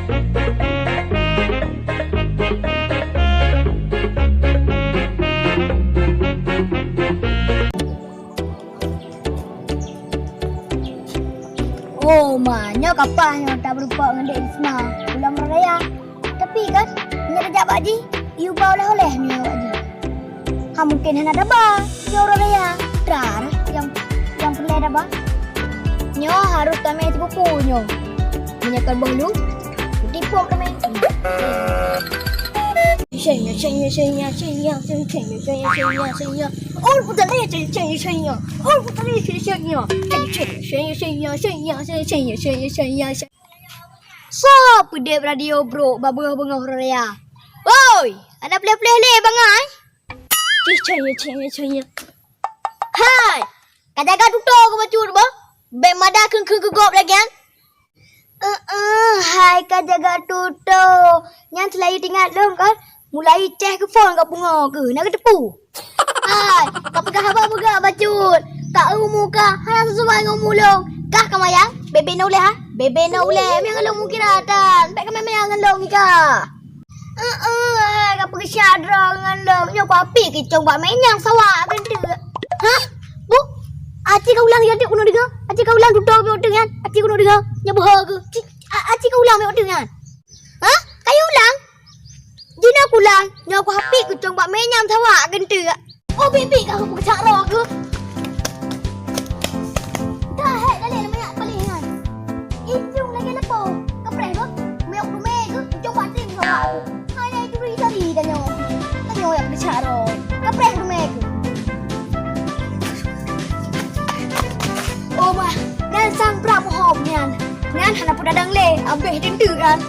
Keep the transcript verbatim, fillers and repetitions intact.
Oh, ma, nyoe kapah nyoe tabeureumpok ngon Dek Risma ulang raya. Tapi kan, nyoe tajak bak jih, ié ba oleh-oleh nyoe bak jih. Ha, mungken hana taba, nyoe uroe raya. Tra nyang, nyang peureulèe taba. Nyoe harôh tamè sipupu nyoe. Meunyoe kon boh lôn, tipôk tamè. Shenya, shenya, shenya, shenya, shenya, shenya, shenya, shenya. Oh, puteri, shenya, shenya, shenya. Oh, puteri, shenya, shenya. Shenya, shenya, shenya, shenya. Soe peudeb radio brôk bak beungoh-beungoh raya? Woi, hana pleh-pleh lé bangai? Cih, cih, cih, cih. Hai, ka jaga tutoe keu bacut boh. Bèk mada kheun-kheun keu gob lagèe nyan. Eh, eh, hai ka jaga tutoe. Nyan seulayu teuingat lôn kon. Mulai ceh keu phôn ka pungo keuh, na kateupeue. Hai, ka peugah haba peugah bacut. Ka umu ka hana sisuai ngon umu lôn. Kah ka mayang? Bebe na ulèe ha? Bebe na ulèe. Meu'ah lôn mukira tan. Bèk ka mayang ngon lôn ika. Eh, eh, hai ka peugah syadra ngon lôn. Nyoe ku api kicong bak mè nyang sawa keuneuk. Hah? Bu, aci ka ulang sigoe teuk keuneuk deungoe. Aci ka ulang tutoe keuneuk deungoe nyan. Aci keuneuk deungoe. Nyoe beuhe keuh. Ci, a-, aci ka ulang keuneuk deungoe nyan. Hah? Kayue ulang? Jinoe kulang, nyoe kuhapit kucong bak mè nyang sawa keuneuk. Oh, biet-biet ka kupeugah roh keuh. Dah hèk daleh manyak paléh nyan. Ijong lagèe leupô, kapreh beuh. Miyueb dumè keuh, kucong bak tieng sawa keuh. Hai, hai, turi tadi tanyoe. Tanyoe nyang peugah roh. Kapreh dumè keuh. Oh, bah, nyan sang prap muhom nyan. Nyan hana peue tadong lé, abéh teuntèe kan.